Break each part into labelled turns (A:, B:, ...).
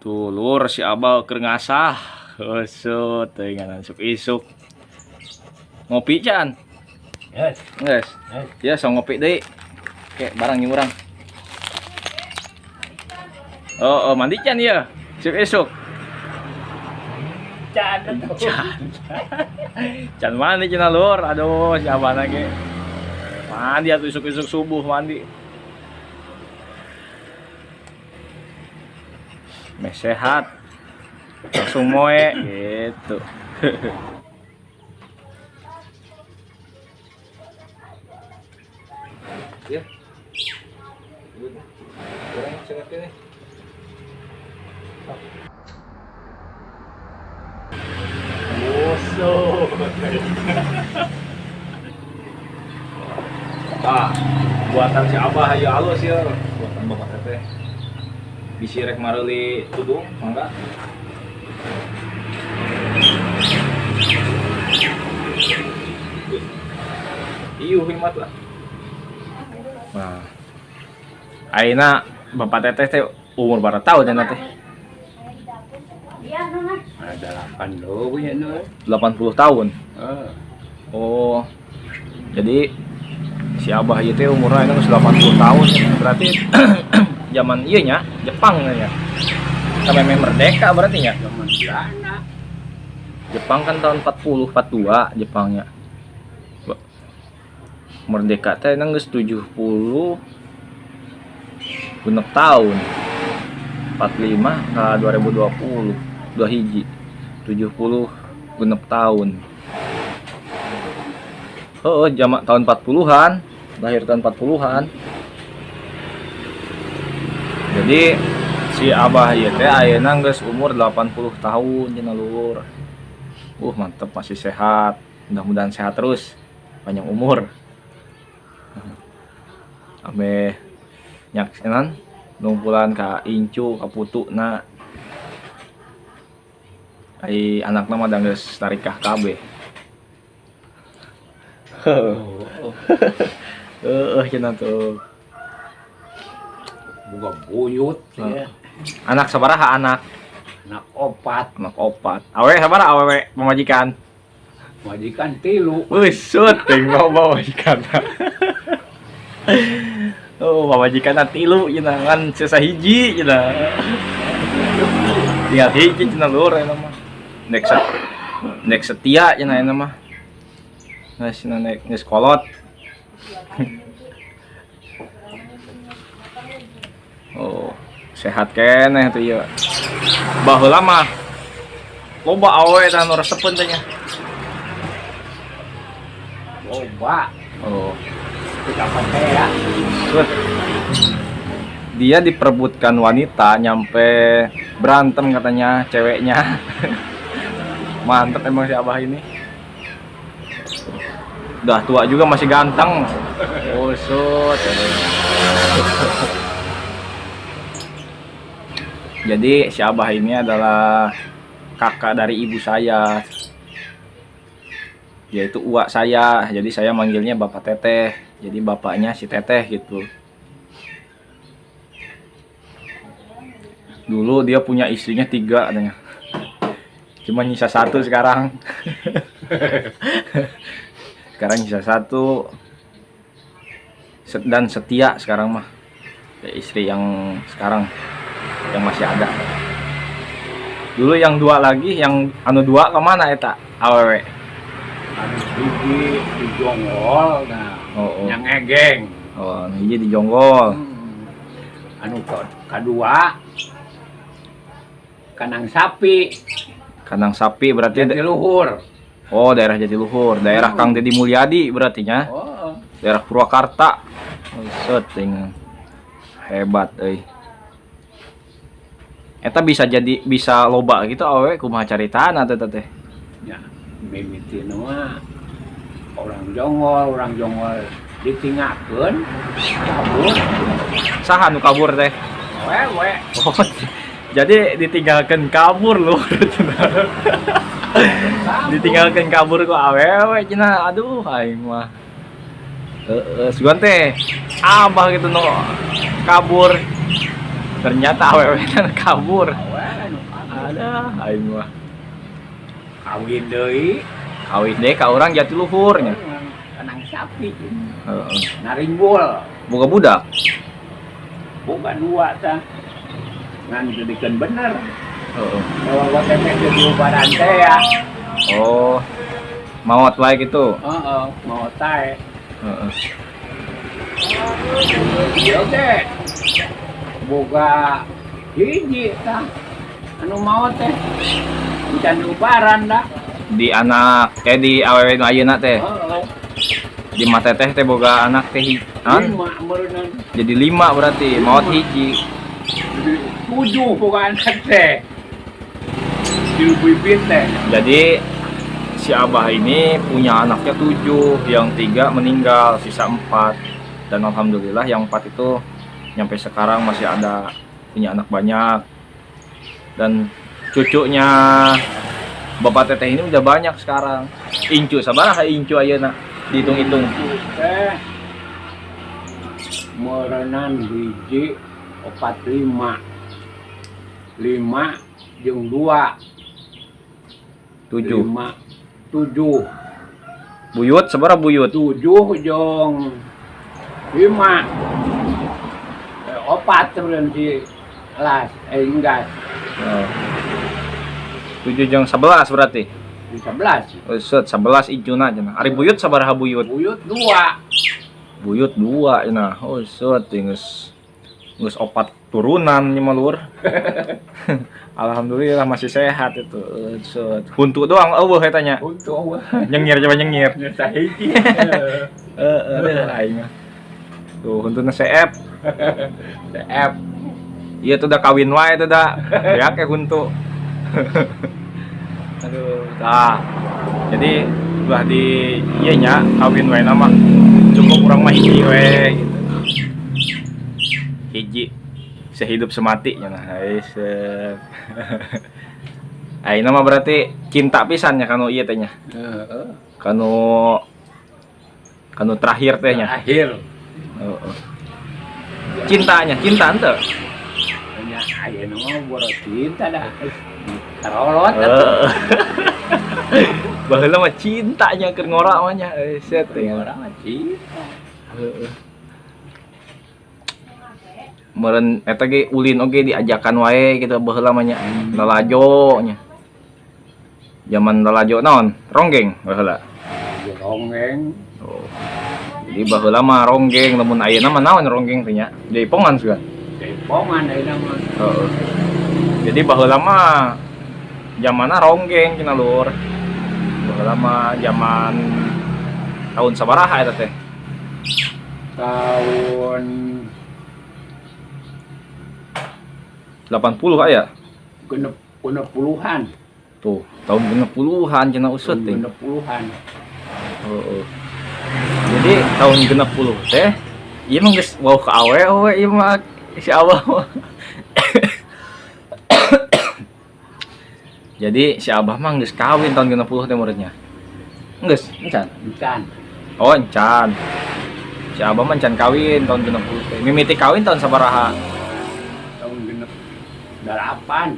A: Tuh lur, si Abah keur ngasah. Usut teuing isuk-isuk. Ngopi can?
B: Yes.
A: Geus.
B: Yes.
A: Ya sok ngopi deui. Kayak barang nyurang. Oh, oh mandi can ya. Isuk-isuk.
B: Can.
A: Can. Can mandi cenah lur. Aduh, si Abah lagi. Mandi atuh isuk-isuk subuh mandi. Meh sehat. Langsung moe gitu. Ya. Kurang sangat ini. Musuh. Ah, buatan si Abah ayo halus ya. Buatan bapak teteh. Bisi rek mareuli tudung, mangga. Iuh himat lah. Nah. Ayeuna bapak teteh teh umur berapa tahun ya teh?
B: Ada 8 lo punya no.
A: 80 tahun.
B: Heeh.
A: Oh. Jadi si Abah ieu teh umurna geus 80 tahun berarti zaman ieu nya Jepang nya. Sampai meh merdeka berarti nya.
B: Zaman Belanda.
A: Jepang kan tahun 40 42 Jepangnya. Merdeka teh geus 70 genep tahun. 45 ke 2020 dua hiji 70 genep tahun. Oh, jamak tahun 40-an, lahir tahun 40-an. Jadi si Abah ieu teh ayeuna geus umur 80 tahun cenah lur. Mantep, masih sehat. Mudah-mudahan sehat terus, panjang umur. Ameh nyaksinan numpulan ka incu ka putuna. Ai anakna mah da geus tarikah kabeh. Heeh cenah tuh.
B: Boga buyut ya.
A: Anak sabaraha anak?
B: Anak opat.
A: Anak opat. Awewe sabaraha awewe pamajikan?
B: Majikan 3.
A: Wih, sut teuing loba pamajikan. Oh, pamajikan 3 cenah ngan sesa hiji cenah. Tinggal hiji cenah lur eta mah. Nek setia cenah eta mah. Geus cenah nek geus kolot. Oh, sehat keneh tuh ieu. Baheula mah loba awewe tah nu resepeun teh nya.
B: Loba.
A: Oh.
B: Kita pakai ya.
A: Sut. Dia diperebutkan wanita nyampe berantem katanya ceweknya. Mantep emang si Abah ini. Udah tua juga masih ganteng. Oh, sut. Jadi si Abah ini adalah kakak dari ibu saya, yaitu uak saya. Jadi saya manggilnya Bapak Teteh. Jadi bapaknya si Teteh gitu. Dulu dia punya istrinya 3 katanya. Cuma nyisa 1 sekarang. Sekarang nyisa 1. Dan setia sekarang mah. Ya, istri yang sekarang yang masih ada. Dulu yang 2 lagi, yang anu 2 kemana eta? Awewe.
B: Anu hiji di Jonggol, nah.
A: Oh, oh.
B: Yang egeng.
A: Oh, anu hiji di Jonggol.
B: Anu kadua Kandang Sapi.
A: Kandang Sapi berarti
B: Jatiluhur.
A: Oh, daerah Jatiluhur, daerah Kang Deddy Mulyadi berarti nya.
B: Oh.
A: Daerah Purwakarta. Buset, dengan hebat euy. Eta bisa jadi bisa loba gitu awewe kumaha caritana teh teh.
B: Ya, mimiti mah orang Jonggol ditinggalkeun kabur.
A: Saha nu kabur teh?
B: Awewe.
A: Oh, jadi ditinggalkan kabur loh. Ditinggalkan kabur kok awewe cenah. Aduh, aing mah. Heeh, sugan teh abah gitu no kabur. Ternyata awewe kabur.
B: Awewe.
A: Ada aing mah.
B: Kawin deui.
A: Kawin deh ka urang Jatiluhur nya.
B: Kandang sapi.
A: Heeh.
B: Naringgul.
A: Boga budak.
B: Boga dua tah. Ngan jadikeun bener. Kalau gua teh teh diubaran teh ya.
A: Oh. Maot wae gitu.
B: Heeh, mau tae.
A: Heeh.
B: Ieu teh boga hiji tah. Anu maot teh. Can diubaran dah.
A: Di anak di awewe nu ayeuna teh.
B: Heeh.
A: Di mata teteh teh boga anak teh
B: Lima meureunnan.
A: Jadi lima berarti, maot hiji.
B: Jadi tujuh boga anak teh. Di bibit teh.
A: Jadi si Abah ini punya anaknya tujuh, yang tiga meninggal, sisa empat. Dan alhamdulillah yang empat itu nyampe sekarang masih ada, punya anak banyak. Dan cucunya bapak teteh ini udah banyak sekarang. Incu sabaraha incu ayeuna dihitung-hitung?
B: Incu teh meureunan hiji opat lima. Lima jeung dua.
A: Tujuh.
B: Lima, tujuh.
A: Buyut sabaraha buyut?
B: Tujuh jeung lima. Opat meureun si las, enggas.
A: Oh. 7 jeung 11 berarti.
B: Di 11.
A: Oh, set 11 incuna cenah. Ari buyut sabaraha buyut?
B: Buyut dua.
A: Buyut dua cenah. Oh, set geus geus opat turunan nya mah, Lur. Alhamdulillah masih sehat itu. Set. Huntu doang euweuh eta nya.
B: Untuk
A: Nyengir, coba nyengir.
B: Nyesah hiji.
A: Heeh, aing mah. Tuh, huntuna CF.
B: CF.
A: Iya tuh udah kawin wae tuh dah. Ya kayak huntu. Aduh, tah. Jadi ulah di ieu nya kawin wae nama cukup urang mah hiji we gitu. Hiji sehidup semati nya nah. Set. Ayeuna mah berarti cinta pisan nya kanu ieu teh nya.
B: Heeh.
A: Kanu kanu terakhir teh nya.
B: Akhir.
A: Heeh. Cintanya, cinta henteu?
B: Nya ayeuna mah boro cinta dah. Karolot atuh.
A: Heeh. Baheula mah cintanya keur ngora mah nya. Set teh.
B: Orang mah cinta.
A: Heeh. Meureun eta ge ulin oge diajakan wae gitu baheula mah nya. Lalajo nya. Zaman lalajo naon? Ronggeng baheula.
B: Ronggeng.
A: Oh. Jadi baheula mah ronggeng, lamun ayeuna mah naon ronggeng teh nya? Jaipongan sugan.
B: Jaipongan ayeuna mah.
A: Heeh. Jadi baheula mah zamanna ronggeng cenah, Lur. Baheula mah zaman tahun sabaraha eta teh?
B: Tahun
A: 80 aya?
B: Genep genep puluhan.
A: Tuh, tahun genep puluhan cenah usut teh.
B: Genep puluhan.
A: Heeh. Jadi tahun 60 teh ieu mah geus wow ka awewe ieu mah si Abah mah. Jadi si Abah mah geus kawin tahun 60 teh muridnya. Geus, encan.
B: Encan.
A: Oh, encan. Si Abah mah encan kawin tahun 60 teh. Mimiti kawin tahun sabaraha?
B: Tahun genep dalapan.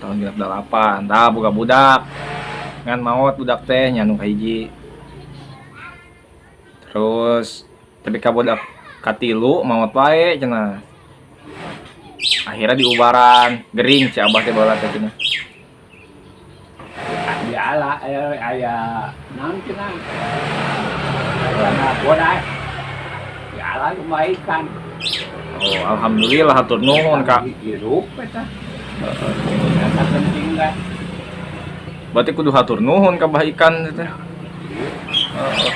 A: Tahun genep dalapan. Tah boga budak. Ngan maot budak teh nya nu kahiji. Terus tapi ka budak katilu maot wae cenah. Akhirnya diubaran, gering si Abah teh baheula teh cenah.
B: Diala aya aya naon cenah. Aya bodas. Diala kebaikan.
A: Oh, alhamdulillah hatur nuhun Kak.
B: Hirup eta. Eta penting kan.
A: Berarti kudu hatur nuhun ka Bah Ikan teh. Heeh.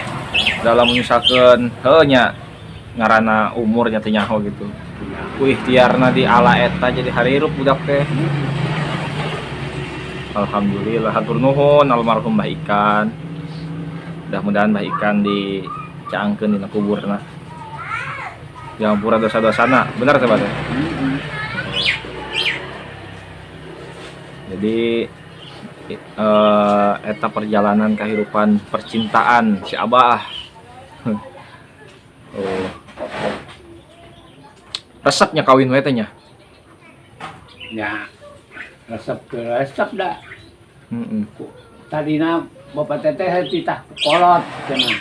A: Dalam misalkan heuh nya ngaranna umur nya teu nyaho gitu. Ku ikhtiarna di ala eta jadi harirup budak teh. Alhamdulillah hatur nuhun almarhum Bah Ikan. Mudah-mudahan Bah Ikan dicaangkeun dina kuburna. Dihampura dosa-dosana, bener teh, Bah teh? Jadi eta perjalanan kehidupan percintaan si Abah. Oh. Resepnya kawin we teh nya.
B: Ya. Resep teu resep da. Tadina bapak teteh titah kolot cenah.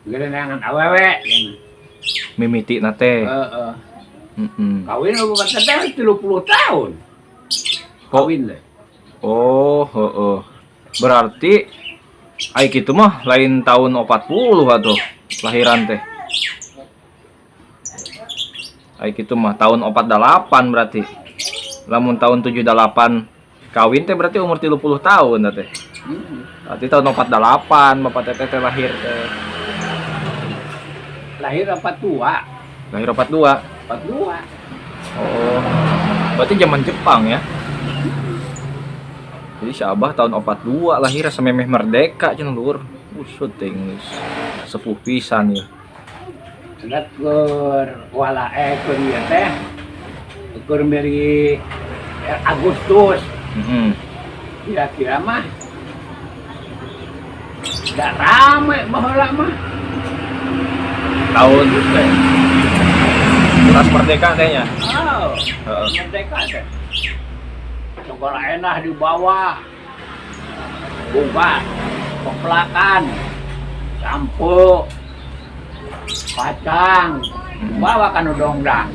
B: Geus neangan awewe cenah.
A: Mimiti na teh.
B: Heeh. Kawin bapak teteh 30 tahun. Kawin deh.
A: Oh, heeh. Berarti ai kitu mah lain tahun 40 atuh lahiran teh. Ai kitu mah tahun 48 berarti. Lamun tahun 78 kawin teh berarti umur 30 tahun teh. Berarti tahun 48 Bapak Teteh teh lahir teh.
B: Lahir 42.
A: Lahir 42.
B: 42.
A: Oh. Berarti zaman Jepang ya. Jadi si Abah tahun 42 lahir samemeh merdeka cenah, Lur. Usut teh geus sepuh pisan ya.
B: Sudah keur wala keur ieu teh. Keur milih Agustus. Kira-kira mah da rame baheula mah.
A: Tahun pas merdeka kayaknya.
B: Oh, merdeka teh. Segala enak dibawa. Boga, pepelakan, sampo, kacang, bawa kan dongdang.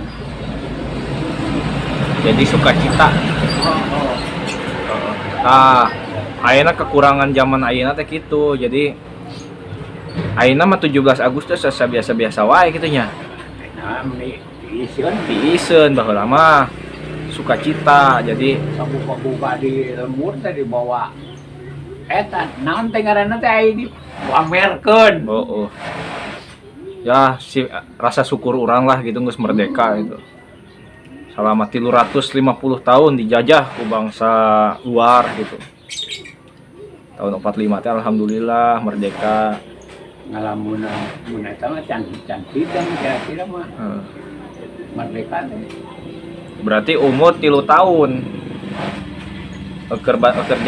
A: Jadi sukacita.
B: Oh.
A: Nah, ayeuna kekurangan zaman ayeuna teh gitu. Jadi ayeuna mah 17 Agustus asa biasa-biasa wae kitu nya.
B: Nah, meni diisieun.
A: Diiseun, baheula mah sukacita. Jadi
B: sabuka-buka di lembur teh dibawa. Eta naon teh ngaranna teh ai dipamerkeun.
A: Oh. Ya, si rasa syukur orang lah gitu geus merdeka itu. Selama 350 tahun dijajah ku bangsa luar gitu. Tahun 45 teh alhamdulillah merdeka.
B: Ngalamun mun eta mah can can hidang kira-kira mah merdeka teh.
A: Berarti umur 3 tahun. Eker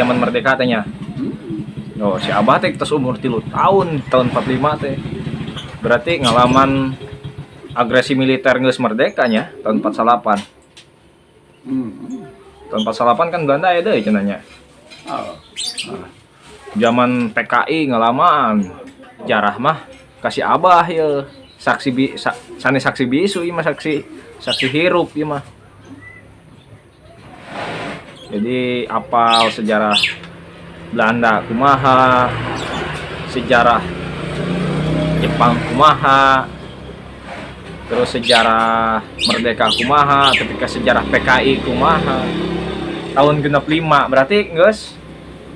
A: zaman merdeka teh nya. Oh, si Abah teh tos umur 3 tahun tahun 45 teh. Berarti ngalaman agresi militer geus merdeka nya tahun 48. Tahun 48 kan Belanda aya deui cenah nya.
B: Oh.
A: Zaman PKI ngalaman jarah mah kasih Abah ya saksi bi sa, sane saksi bisu ieu mah, saksi saksi hirup ieu mah. Jadi apal sejarah Belanda kumaha, sejarah Jepang kumaha, terus sejarah merdeka kumaha, ketika sejarah PKI kumaha. Tahun 65 berarti geus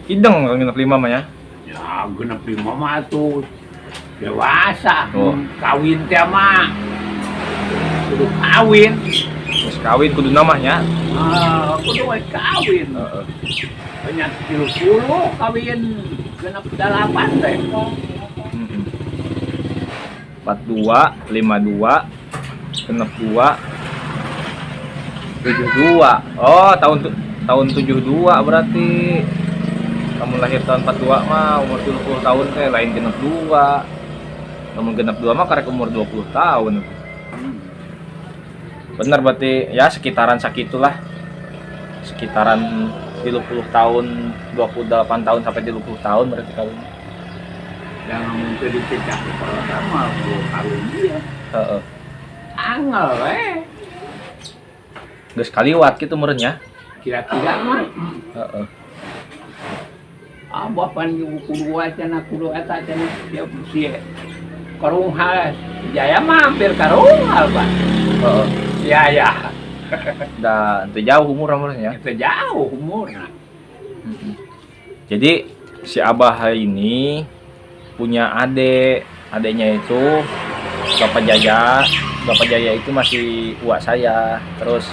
A: hideng tahun 65 mah ya.
B: Ya 65 mah tuh dewasa.
A: Oh.
B: Kawin teh mah kudu kawin.
A: Terus kawin kudu namanya.
B: Ah, kudu we kawin. Banyak 30 kawin 68 teh.
A: 42, 52, 62, 72. Oh, tahun 72 berarti. Kamu lahir tahun 42 mah umur 30 tahun teh lain 62. Kamu 62 mah karek umur 20 tahun. Bener berarti ya sekitaran sakitulah. Sekitaran 30 tahun, 28 tahun sampai 30 tahun berarti kawin.
B: Yang mun teu dipecah kalau sama kawin dia. Angel we.
A: Geus kaliwat gitu meureun nya.
B: Kira-kira mah. Abah pan kudu wae cenah, kudu eta cenah dia si karunghal Jaya mah hampir karunghal, Pak. Ya ya.
A: Da teu jauh umur meureun ya.
B: Itu jauh umurna.
A: Jadi si Abah ini punya adik, adiknya itu Bapak Jaya. Bapak Jaya itu masih uak saya. Terus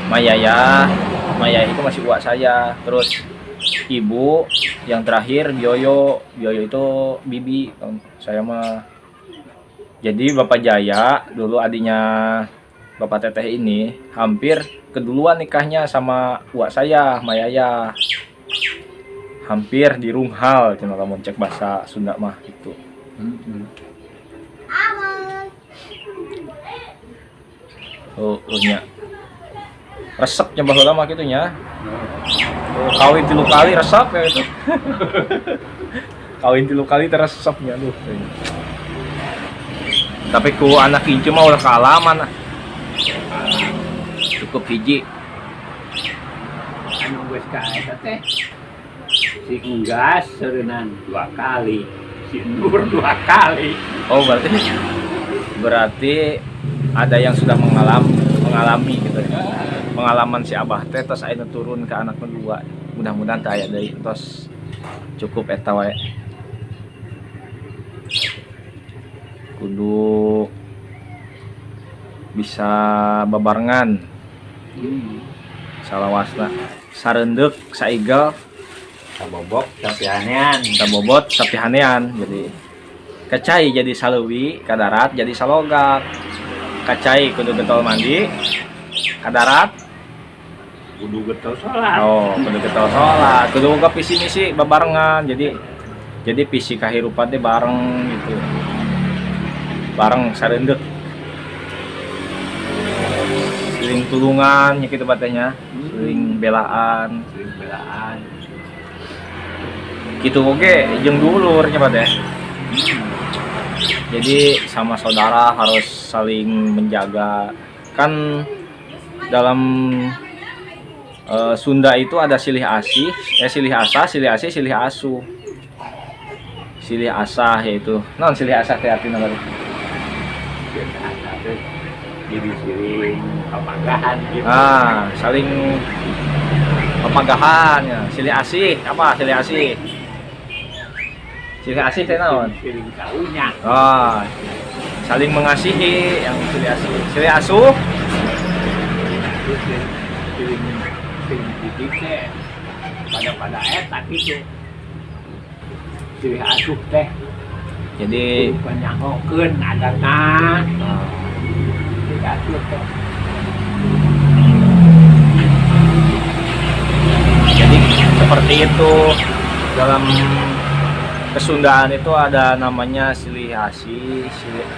A: Mayaya, Maya itu masih uak saya. Terus ibu yang terakhir Bioyo, Bioyo itu bibi saya mah. Jadi Bapak Jaya dulu adiknya Bapak Teteh ini hampir keduluan nikahnya sama uak saya, Mayaya. Hampir dirunghal cenah lamun cek bahasa Sunda mah gitu. Oh, oh nya. Resepnya baheula mah kitu nya. Oh, kawin 3 kali resep ya itu. Kawin 3 kali teresepnya tuh. Tapi ku anak incu mah udah kealaman ah. Cukup hiji.
B: Anu geus ka eta teh. Si Enggas seureunnan 2 kali, si Nur 2 kali.
A: Oh, berarti ada yang sudah mengalami gitu ya. Pengalaman si Abah teh tos ayeuna turun ke anak kedua. Mudah-mudahan teh aya deui, tos cukup eta wae. Kudu bisa babarengan. Salawasna sareundeuk saigel
B: sabobok sapihanean.
A: Sabobot sapihanean. Jadi kacai jadi saleuwi ka darat jadi salogak. Kacai kudu getol mandi ka darat
B: kudu getol salat.
A: Oh, kudu getol salat. Kudu boga visi misi babarengan. Jadi visi kahirupan teh bareng gitu. Bareng sareundeuk. Saling tulungan nya kitu batenya, saling belaan.
B: Saling belaan.
A: Kitu oge jeung dulur nya bateh. Jadi sama saudara harus saling menjaga. Kan dalam Sunda itu ada silih asih silih asah, silih asih, silih asuh. Silih asah yaitu non silih asah teh artina berarti.
B: Silih asah teh jadi silih papagahan gitu.
A: Ah, saling papagahan ya. Silih asih apa? Silih asih. Silih asih teh naon?
B: Silih kaunya.
A: Ah, saling mengasihi yang silih asih. Silih asuh.
B: Silih silih didik teh pada-pada eta gitu. Silih asuh teh.
A: Jadi
B: kudu nyahokeun adatna.
A: Ah.
B: Silih asuh teh.
A: Jadi seperti itu dalam Kesundaan itu ada namanya silih asih,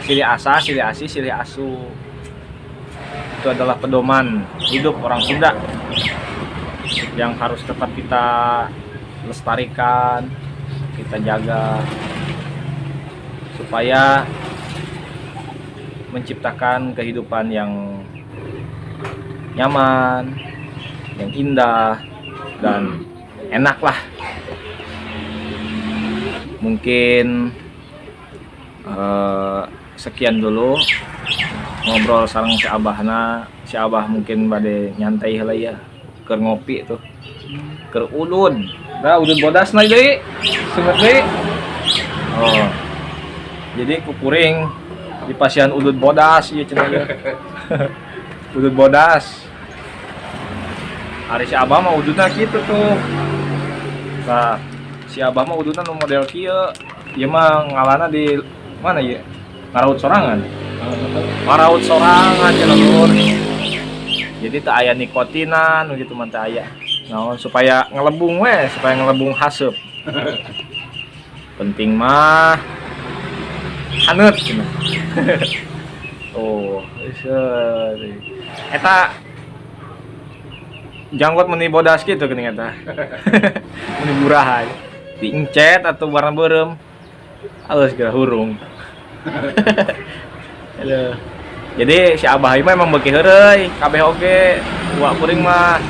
A: silih asah, silih asih, silih asuh. Itu adalah pedoman hidup orang Sunda yang harus tetap kita lestarikan, kita jaga supaya menciptakan kehidupan yang nyaman, yang indah, dan enak lah. Mungkin sekian dulu ngobrol sareng si Abahna. Si Abah mungkin bade nyantai heula ya, keur ngopi tuh, keur udud. Dah udud bodasna deui, sunget deui. Oh. Jadi kukuring di pasian udud bodas ieu cenah ieu. Udud bodas. Ari si Abah mah ududna kitu tuh. Nah, si Abah mah ududna nu model kieu. Ieu mah ngalana di mana ieu? Ngaraut sorangan. Ngaraut sorangan cenah lur. Jadi teu aya nikotinan nu kitu mah teu aya. Naon supaya ngelebung we, supaya ngelebung haseup. Penting mah haneut cenah. Oh, seueur. Eta janggot meni bodas gitu geuning eta. Meni burahan. Diencet atau warna beureum. Halus geura hurung. Aduh. Jadi si Abah ieu mah emang beuki heureuy, kabeh oge, uak kuring mah.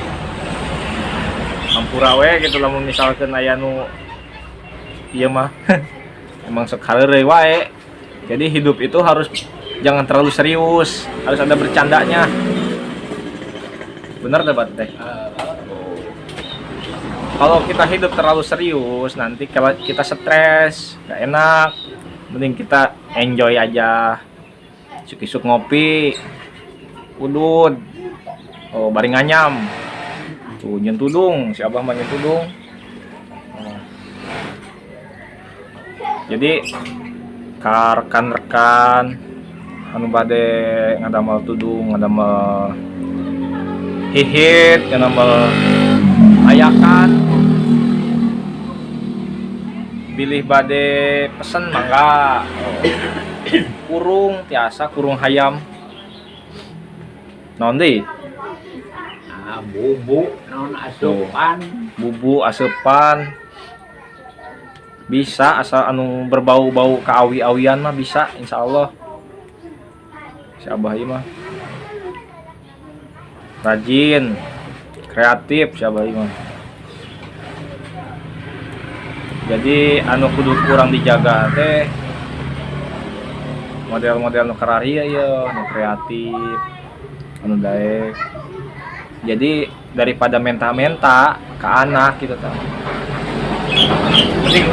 A: Hampura we gitu lamun misalkeun aya nu ieu mah. Emang sok heureuy wae. Jadi hidup itu harus jangan terlalu serius, harus ada bercandanya. Bener deh, Pak Teh? Kalau kita hidup terlalu serius, nanti kalau kita stres, gak enak. Mending kita enjoy aja. Isuk-isuk ngopi, udud, oh, bari nganyam. Tuh, nyen tudung, si Abah mah nyen tudung. Oh. Jadi, ka rekan-rekan anu bade ngadamel tudung, ngadamel hihit, ngadamel ayakan, bilih bade pesen mangga. Kurung tiasa kurung hayam. Naon deui?
B: Nah, bubu naon asupan.
A: Bubu aseupan bisa, asal anu berbau-bau keawi-awian mah bisa, insya Allah. Si Abah ieu mah rajin, kreatif si Abah ieu mah. Jadi anu kudu kurang dijaga teh model-model nu kararieu ya, nu kreatif, anu daek. Jadi daripada menta-menta ke anak gitu tah, penting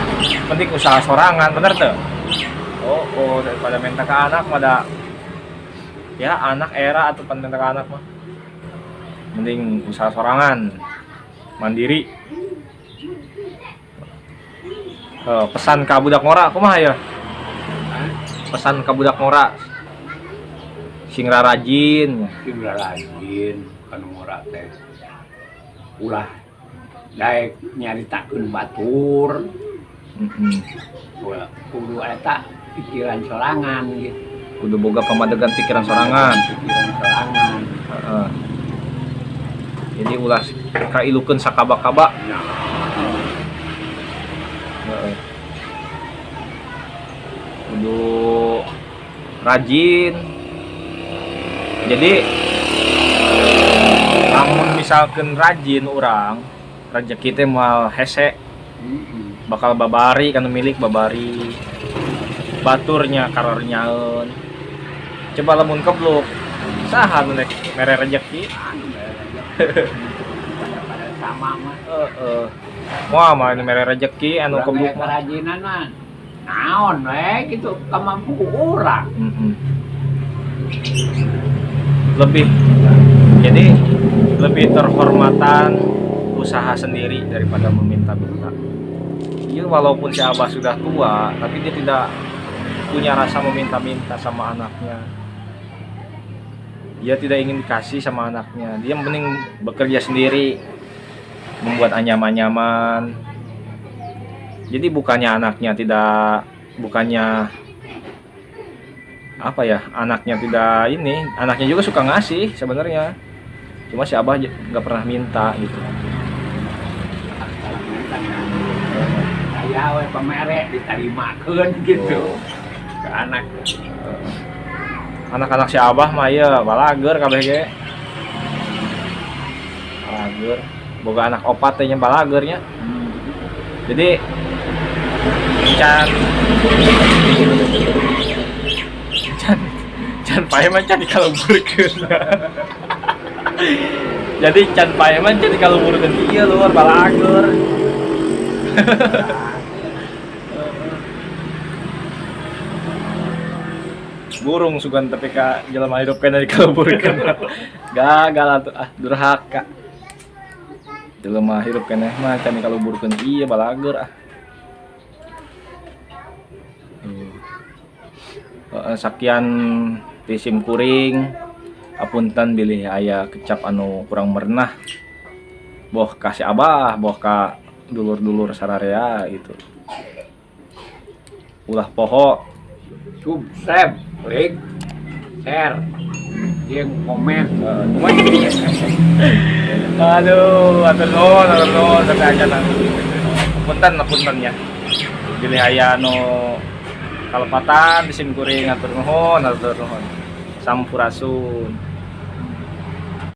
A: penting usaha sorangan, bener tuh. Oh, daripada minta ke anak mah da, ya anak era atau minta ke anak mah mending usaha sorangan, mandiri. Pesan ka budak ngora kumaha ya? Pesan ka budak ngora sing rarajin.
B: Sing rajin kanu ngora teh, ulah daek nyaritakeun batur. Ulah, kudu eta pikiran sorangan gitu.
A: Kudu boga pamadegan pikiran sorangan.
B: Pikiran sorangan.
A: Heeh. Jadi ulah kailukeun sakaba-kaba.
B: Nah.
A: Heeh. Kudu rajin. Jadi lamun misalkan rajin urang, rezeki teh moal hese, bakal babari kan milik babari. Baturnya karonyaeun. Coba lamun kebluk, saha nu nek mere rezeki?
B: Anu mere pada pada sama mah.
A: Heeh. Moal mah nu mere rezeki anu
B: Urang
A: kebluk
B: aya
A: mah.
B: Kerajinan mah naon we gitu kemampu urang.
A: Lebih, jadi lebih terhormatan usaha sendiri daripada meminta-minta. Iya, walaupun si Abah sudah tua, tapi dia tidak punya rasa meminta-minta sama anaknya. Dia tidak ingin dikasih sama anaknya. Dia mending bekerja sendiri, membuat anyaman-anyaman. Jadi bukannya anaknya tidak, bukannya apa ya, anaknya tidak ini, anaknya juga suka ngasih sebenarnya. Cuma si Abah nggak pernah minta gitu.
B: Kalau minta aya we pamere ditarimakeun gitu ke anak.
A: Anak-anak si Abah mah ya balager kabeh ge. Balager. Boga anak opat teh nya, balagernya. Jadi can can can paeh mah can dikaluburkeun. Jadi can paeh mah can dikaluburkeun ieu, lur, balager. Burung sugan tapi ka jelema hidup keneh dikaluburkeun. Gagal atuh, ah, durhaka. Jelema hirup keneh mah can dikaluburkeun ieu, balager ah. Tuh. Heeh, sakian ti sim kuring, apunten bilih aya kecap anu kurang merenah, boh ka si Abah, boh ka dulur-dulur sararea gitu. Ulah poho
B: Subscribe, like, share, jeung komen.
A: Aduh, atur nuhun, atur nuhun sampai aja nanti. Punten, punten ya. Bilih aya anu kalepatan di sim kuring, atur nuhun, atur nuhun. Sampurasun.